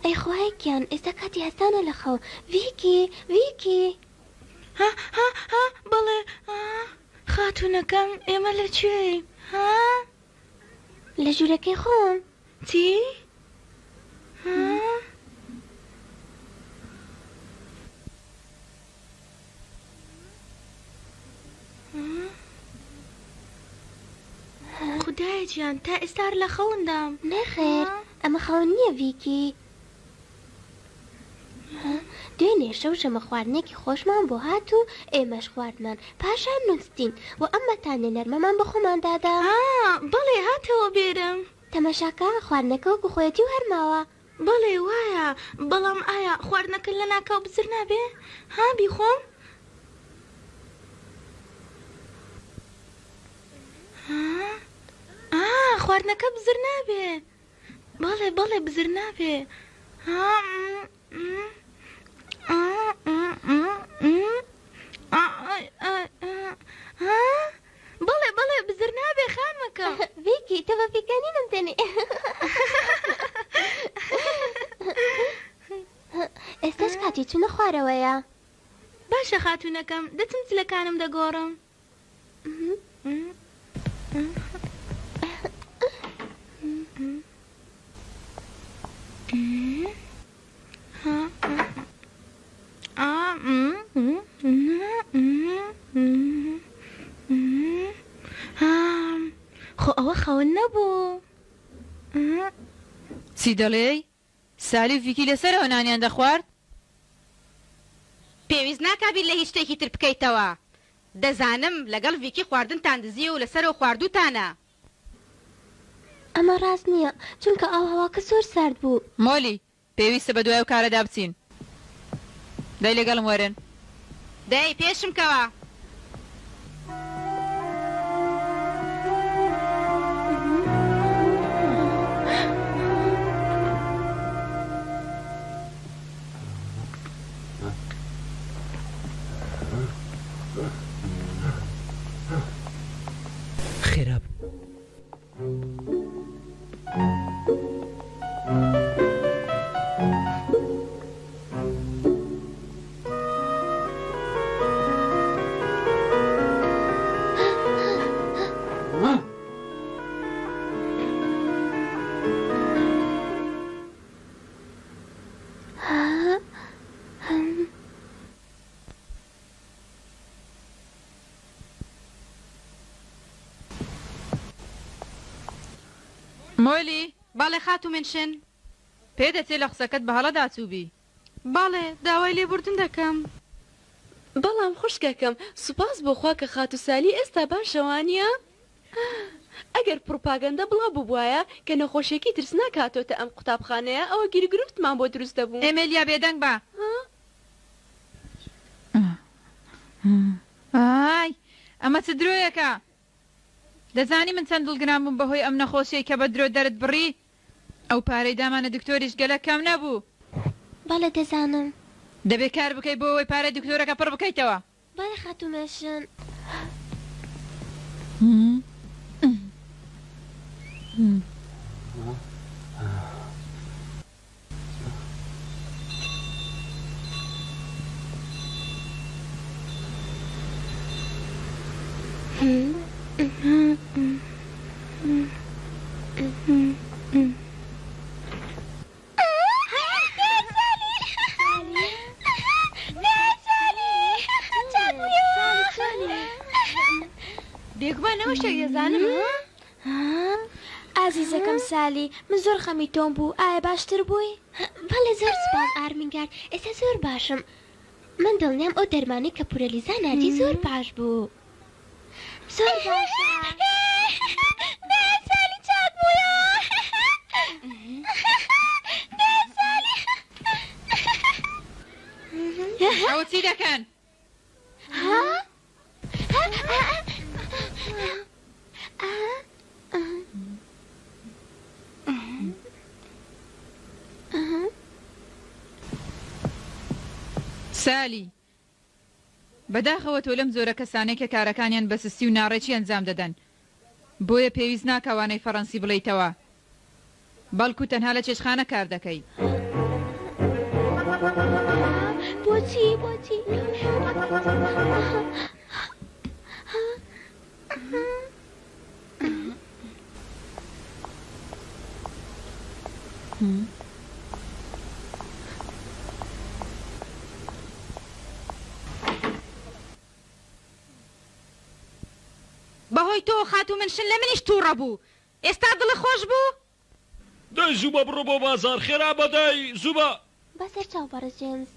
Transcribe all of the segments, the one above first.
ئەی خوایە گیان ئێستا کاتی هەستانە لە خەو ڤیکی ڤیکی. ها ها ها بەڵێ ها خاتوونەکەم ئێمە لە کوێین ها؟ لە ژوورەکەی خۆم. چی؟ ها؟ خودایە گیان تا ئێستا هەر لە خەوندام. نەخێر ئەمە خەون نییە ڤیکی. دوێنێ شەو ژەمە خواردنێکی خۆشمان بۆ هات و ئێمەش خواردمان پاشان نوستین و ئەم بەتانیە نەرمەمان بە خۆمان دادا. ئا بەڵێ هاتەوە بێرم. تەماشاکە خواردنەکە وەکو خۆیەتی و هەر ماوە. بەڵێ وایە بەڵام ئایا خواردنەکە لەناکاو بزر نابێ ها بیخۆم ها ئا خواردنەکە بزر نابێ بەڵێ بەڵێ بزر نابێ ها ها بەڵێ بەڵێ بزر نابێ خانمەکەم. ڤیکی تۆ بە پیکەنینم دەنێ. ئێستاش کاتی چوونە خوارەوەیە. باشە خاتوونەکەم دەچم جلەکانم دەگۆڕم. خۆ ئەوە خەون نەبوو. چی دەڵێی؟ سالی و ڤیکی لەسەرەوە نانیان دەخوارد؟ پێویست ناکا بیر لە هیچ شتێکی تر بکەیتەوە. دەزانم لەگەڵ ڤیکی خواردنتان دزیوە و لەسەرەوە خواردووتانە. ئەمە ڕاست نییە، چونکە ئاوهەواکە زۆر سارد بوو. مۆلی، پێویستە بەدوای ئەو کارەدا بچین. دەی لەگەڵم وەرن. دەی پێشم کەوە. خێرا مۆلی. بەڵێ خاتوو منشن. پێدەچێ لە قسەکەت بە هەڵەدا چووبی. بەڵێ، داوای لێبوردن دەکەم. بەڵام خوشکەکەم، سوپاس بۆ خوا کە خاتوو سالی ئێستا باشە وانیە؟ ئەگەر پڕوپاگەندە بڵاو ببوایە کە نەخۆشیەکی ترسناک هاتۆتە ئەم قوتابخانەیە ئەوە گیروگرفتمان بۆ دروست دەبوو. ئێمێلیا بێدەنگ بە. ئای ئەمە چ درۆیەکە! دەزانی من چەند دڵگران بووم بەهۆی ئەم نەخۆشیەی کە بە درۆ دەرت بڕی؟ ئەو پارەی دامانە دکتۆریش گەلەک کەم نەبوو. بەڵێ دەزانم. دەبێ کار بکەی بۆ ئەوەی پارەی دکتۆرەکە پڕ بکەیتەوە. بەڵێ خاتوو مێشن. بێگومان ئەوە شتێک دەزانم. ئازیزەکەم سالی، من زۆر خەمی تۆم بوو، ئایا باشتر بووی؟ بەڵێ زۆر سوپاس ئارمینگارد، ئێستا زۆر باشم. من دڵنیام ئەو دەرمانەی کە پورە لیزا ناردی زۆر باش بوو. زۆر باشە. سالی چاک بوویەوە. سالی. ئەوە چی دەکەن؟ سالی، بەداخەوە تۆ لەم جۆرە کەسانەی کە کارەکانیان بە سستی و ناڕێکی ئەنجام دەدەن، بۆیە پێویست ناکا وانەی فەڕەنسی بڵێیتەوە. بەڵکو تەنها لە چێشتخانە کار دەکەی. بۆچی بۆچی؟ بەهۆی تۆوە خاتوو منشن لە منیش تووڕە بوو ئێستا دڵت خۆش بوو؟ دەی زوو بە بڕۆ بۆ بازاڕ خێرا بە دەی زوو بە. بەسەر چاو بەڕێز جەیمس.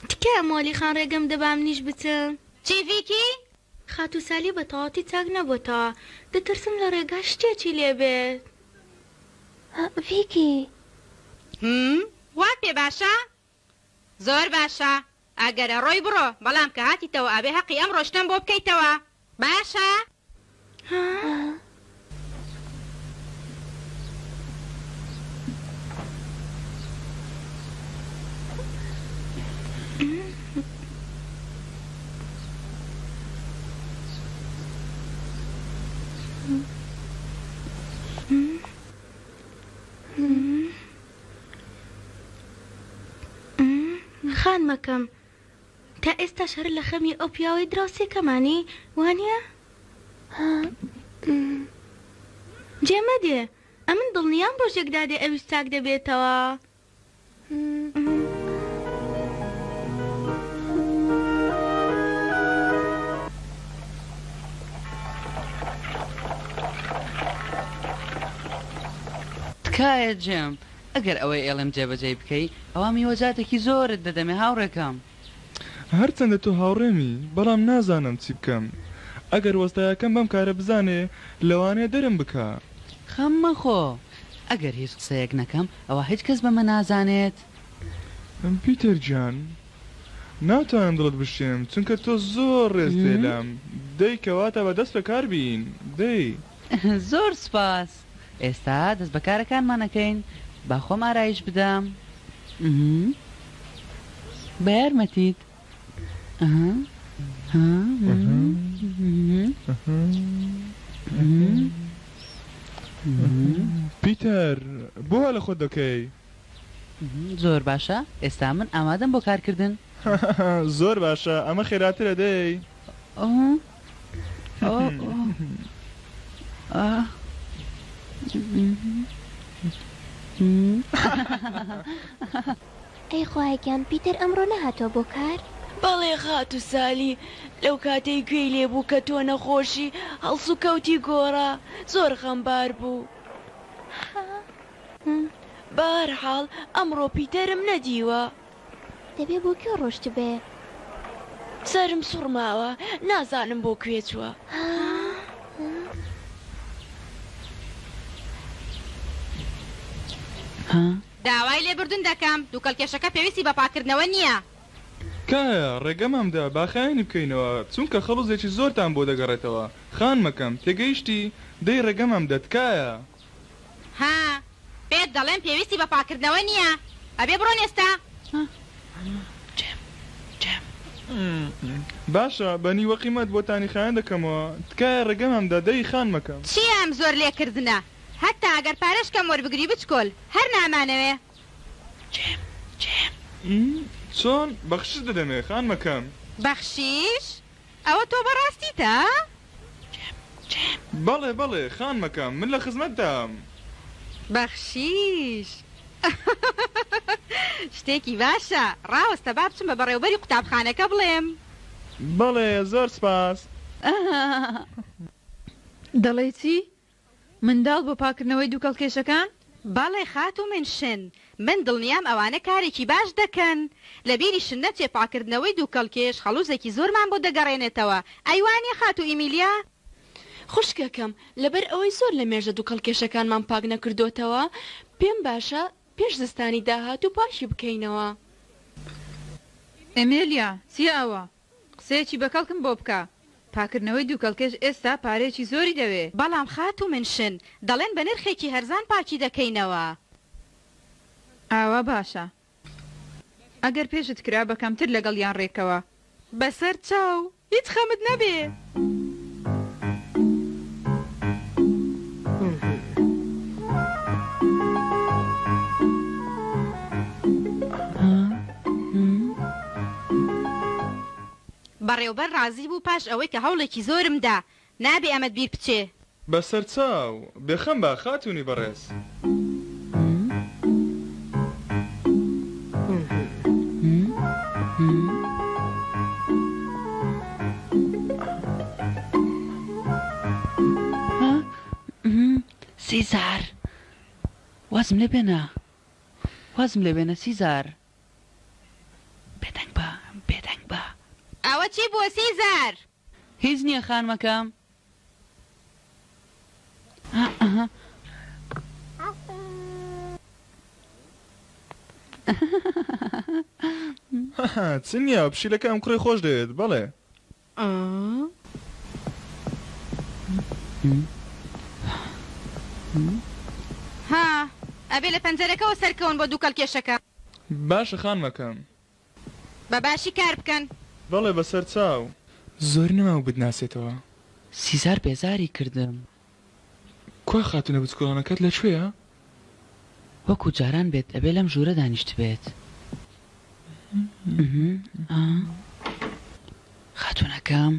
تکایە مۆلی خان ڕێگەم دە با منیش بچم. چی ڤیکی؟ خاتوو سالی بە تەواوەتی چاک نەبۆتەوە دەترسم لە ڕێگا شتێکی لێ بێت. ڤیکی. هم وات پێ باشە؟ زۆر باشە ئەگەر ئەڕۆی بڕۆ بەڵام کە هاتیتەوە ئەبێ هەقی ئەم ڕۆشتنەم بۆ بکەیتەوە باشە؟ خانمەکەم تا ئێستاش هەر لە خەمی ئەو پیاوەی دراوسێکەمانی وانیە؟ جێ مەدێ ئەمن دڵنیام ڕۆژێک دادێ ئەویش چاک دەبێتەوە. تکایە جێم ئەگەر ئەوەی ئێڵێم جێبەجێی بکەی ئەوا میوەجاتێکی زۆرت دەدەمێ هاوڕێکەم. هەرچەندە تۆ هاوڕێمی بەڵام نازانم چی بکەم ئەگەر وەستایەکەم بەم کارە بزانێ لەوانەیە دەرم بکا. خەم مەخۆ ئەگەر هیچ قسەیەک نەکەم ئەوا هیچ کەس بەمە نازانێت. پیتەر گیان ناتوانم دڵت بشکێنم چونکە تۆ زۆر ڕێزت هەیە لام دەی کەواتە با دەست بەکار بین دەی. زۆر سوپاس ئێستا دەست بە کارەکانمان ئەکەین با خۆم ئارایش بدەم بە یارمەتیت. پیتەر بۆ وا لە خۆت دەکەی؟ زۆر باشە ئێستا من ئامادەم بۆ کارکردن. زۆر باشە ئەمە خێراترە دەی. ئەی خوایە گیان پیتەر ئەمڕۆ نەهاتووە بۆ کار؟ بەڵێ خاتوو سالی، لەو کاتەی گوێی لێ بوو کە تۆ نەخۆشی، هەڵسوکەوتی گۆڕا، زۆر خەمبار بوو. بەهەرحاڵ ئەمڕۆ پیتەرم نەدیوە. دەبێ بۆ کوێ ڕۆشتبێ؟ سەرم سوڕماوە نازانم بۆ کوێ چووە. داوای لێبوردن دەکەم، دووکەڵکێشەکە پێویستی بە پاککردنەوە نییە. تکایە ڕێگەمان بدە با خایەنی بکەینەوە، چونکە خەڵوزێکی زۆرتان بۆ دەگەڕێتەوە، خانمەکەم، تێگەیشتی؟ دەی ڕێگەمان بدە، تکایە. ها پێت دەڵێم پێویستی بە پاکردنەوە نییە ئەبێ بڕۆن ئێستا. باشە بە نیوە قیمەت بۆتانی خایەن دەکەمەوە تکایە ڕێگەمان بدە دەی خانمەکەم. چییە ئەم زۆر لێکردنە هەتا ئەگەر پارەش کەم وەربگری بچکۆل هەر نامانەوێ. چۆن بەخشش دەدەمێ خانمەکەم. بەخشیش؟ ئەوە تۆ بەڕاستیتە؟ بەڵێ بەڵێ خانمەکەم من لە خزمەتدام. بەخشیش شتێکی باشە، ڕاوەستە با بچم بە بەڕێوبەری قوتابخانەکە بڵێم. بەڵێ زۆر سپاس. دەڵێی چی؟ منداڵ بۆ پاکردنەوەی دوکەڵکێشەکان؟ بەڵێ خاتوو منشن، من دڵنیام ئەوانە کارێکی باش دەکەن. لە بیریشت نەچێ پاکردنەوەی دوکەڵکێش خەڵوزێکی زۆرمان بۆ دەگەڕێنێتەوە، ئەی وانیە خاتوو ئیمیلیا؟ خوشکەکەم، لەبەر ئەوەی زۆر لە مێژە دوکەڵکێشەکانمان پاک نەکردۆتەوە، پێم باشە پێش زستانی داهاتوو پاکی بکەینەوە. ئێمێلیا، چیە ئەوە؟ قسەیەکی بەکەڵکم بۆ بکە. پاکردنەوەی دووکەڵکێش ئێستا پارەیەکی زۆری دەوێ. بەڵام خاتوو منشن، دەڵێن بە نرخێکی هەرزان پاکی دەکەینەوە. ئاوا باشە. ئەگەر پێشت کرا بە کەمتر لەگەڵیان ڕێکەوە. بەسەر چاو، هیچ خەمت نەبێ. بەڕێوبەر ڕازی بوو پاش ئەوەی کە هەوڵێکی زۆرم دا. نابێ ئەمەت بیر بچێ. بەسەرچاو، بێخەم بە خاتوونی بەڕێز. سیزار وازم لێ بێنە وازم لێ بێنە سیزار بێدەنگ بە بێدەنگ بە. ئەوە چی بووە سیزار؟ هیچ نییە خانمەکەم. چ نییە پشیلەکە ئەم کوڕەی خۆش دەوێت بەڵێ. ها ئەبێ لە پەنجەرەکەوە سەرکەون بۆ دووکەڵ کێشەکە. باشە خانمەکەم. بە باشی کار بکەن. بەڵێ بەسەر چاو. زۆر نەماوە بتناسێتەوە. سیزار بێزاری کردم. کوا خاتوونە بچکۆڵانەکەت لە کوێیە؟ وەکو جاران بێت ئەبێ لەم ژوورە دانیشتبێت. خاتوونەکەم.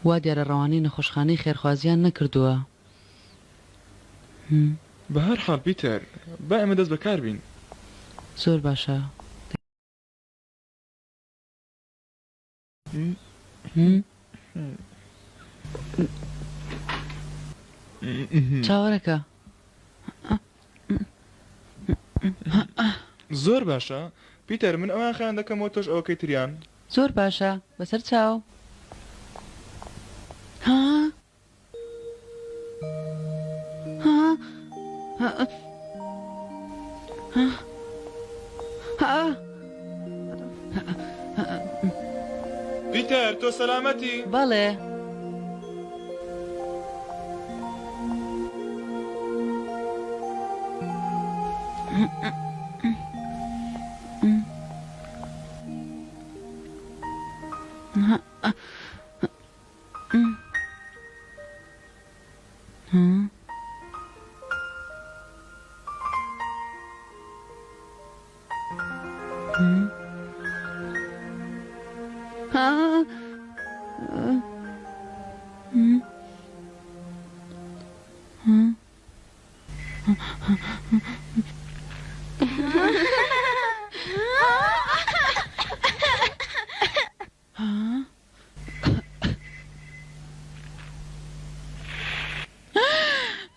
وا دیارە ڕەوانەی نەخۆشخانەی خێرخوازیان نەکردووە. بەهەرحاڵ پیتەر، با ئێمە دەست بەکار بین. زۆر باشە. چاوەرەکە. زۆر باشە پیتەر، من ئەویان خەیان دەکەمەوە تۆش ئەوەکەی تریان. زۆر باشە، بەسەر چاو. ها؟ پیتەر تۆ سەلامەتی؟ بەڵێ.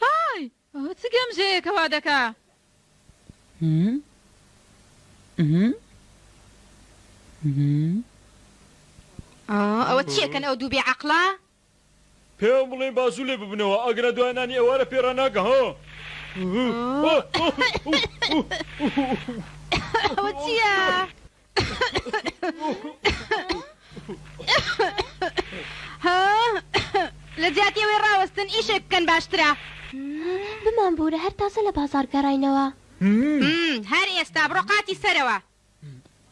ئای ئەوە چ گەمژەیەکە وا دەکا. ئەوە چیەکەن ئەو دوو بێ عەقڵە؟ پێیان بڵێن با زوو لێ ببنەوە ئەگەرنا دوای نانی ئێوارە پێ ڕاناگە ها. ئەوە چیە؟ لە جیاتی ئەوەی ڕاوەستن ئیشێک بکەن باشترە. بمان بورە هەر تازە لە بازاڕ گەڕاینەوە. هەر ئێستا بڕۆ قاتی سەرەوە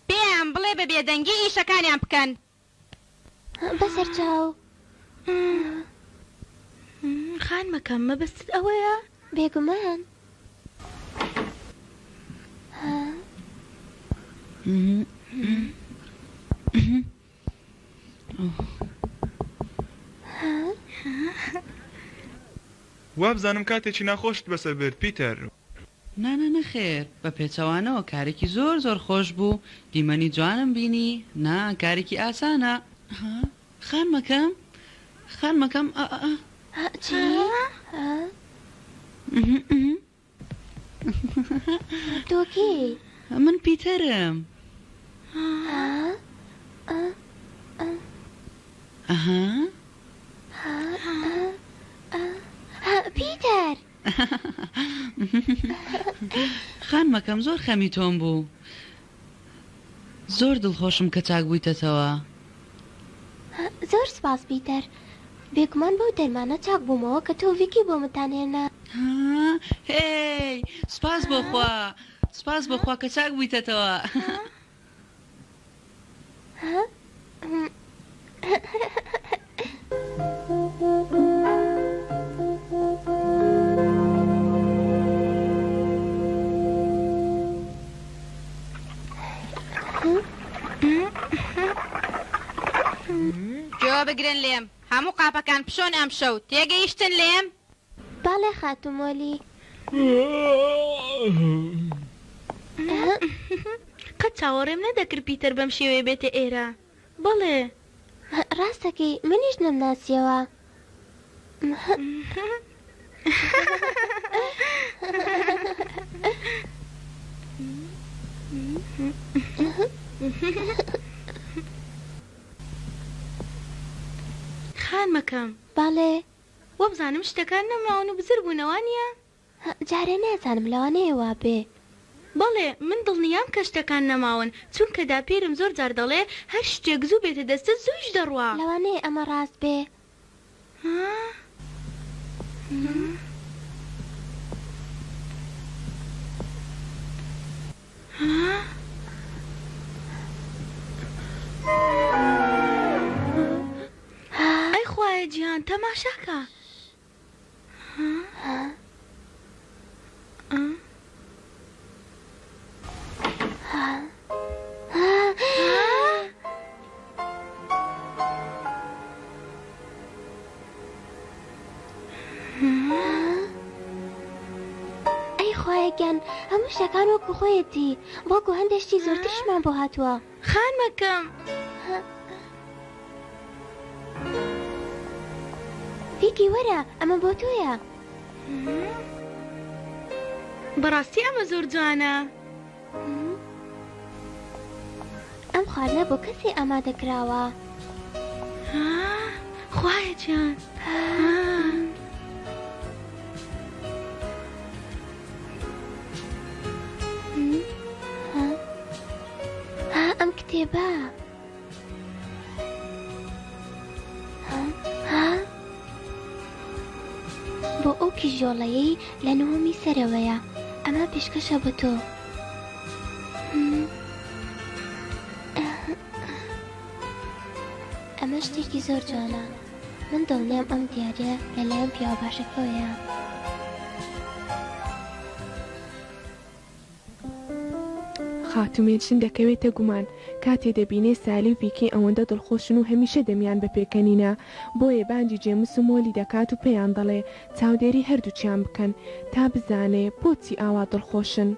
پێیان بڵێ بە بێدەنگی ئیشەکانیان بکەن. بەسەر چاو. خانمەکەم مەبەستت ئەوەیە؟ بێگومان. وابزانم کاتێکی ناخۆشت بەسەر برد پیتەر. نا نا نەخێر بە پێچەوانەوە کارێکی زۆر زۆر خۆش بوو دیمەنی جوانم بینی نا کارێکی ئاسانە. ها خانمەکەم خانمەکەم ئا ئا. ها چی ها؟ تۆ کێی؟ من پیتەرم. ها ئا ئا. ئەها. ها ئا ئا ها پیتەر. خانمەکەم زۆر خەمی تۆم بوو زۆر دڵخۆشم کە چاک بوویتەتەوە. زۆر سوپاس پیتەر. بێگومان بەو دەرمانە چاک بوومەوە کە تۆ و ڤیکی بۆ منتان هێنا. ها هێی سوپاس بۆ خوا سوپاس بۆ خوا کە چاک بوویتەتەوە. گوێ بگرن لێم هەموو قاپەکان بشۆن ئەمشەو تێگەیشتن لێم؟ بەڵێ خاتوو مۆلی. قەت چاوەڕێم نەدەکرد پیتەر بەم شێوەیە بێتە ئێرە. بەڵێ. ڕاست دەکەی منیش نەمناسیەوە. خانمەکەم. بەڵێ. وابزانم شتەکان نەماون و بزر بوونە وانیە؟ جارێ نازانم لەوانەیە وابێ. بەڵێ من دڵنیام کە شتەکان نەماون چونکە داپیرم زۆر جار دەڵێ هەر شتێک زوو بێتە دەستت زوویش دەڕوا. لەوانەیە ئەمە ڕاست بێ. ئەی خوایە جیهان تەماشاکە. ئەی خوایە گیان هەموو شتەکان وەکو خۆیەتی بەڵکو هەندێک شتی زۆرتریشمان بۆ هاتووە. خانمەکەم. ڤیکی وەرە ئەمە بۆ تۆیە. بەڕاستی ئەمە زۆر جوانە. ئەم خواردنە بۆ کەسێ ئامادە کراوە. خوایە گیان. ئەم کتێبە. بۆ ئەو کیژۆڵەیەی لە نهۆمی سەرەوەیە ئەمە پێشکەشە بۆ تۆ. ئەمە شتێکی زۆر جوانە من دڵنیام ئەم دیاریە لەلایەن پیاوە باشەکەوەیە. خاتوو مێنشن دەکەوێتە گومان کاتێ دەبینێ سالی و ڤیکی ئەوەندە دڵخۆشن و هەمیشە دەمیان بە پێکەنینە، بۆیە بانگی جێمس و مۆلی دەکات و پێیان دەڵێ چاودێری هەردووکیان بکەن تا بزانێ بۆچی ئاوا دڵخۆشن.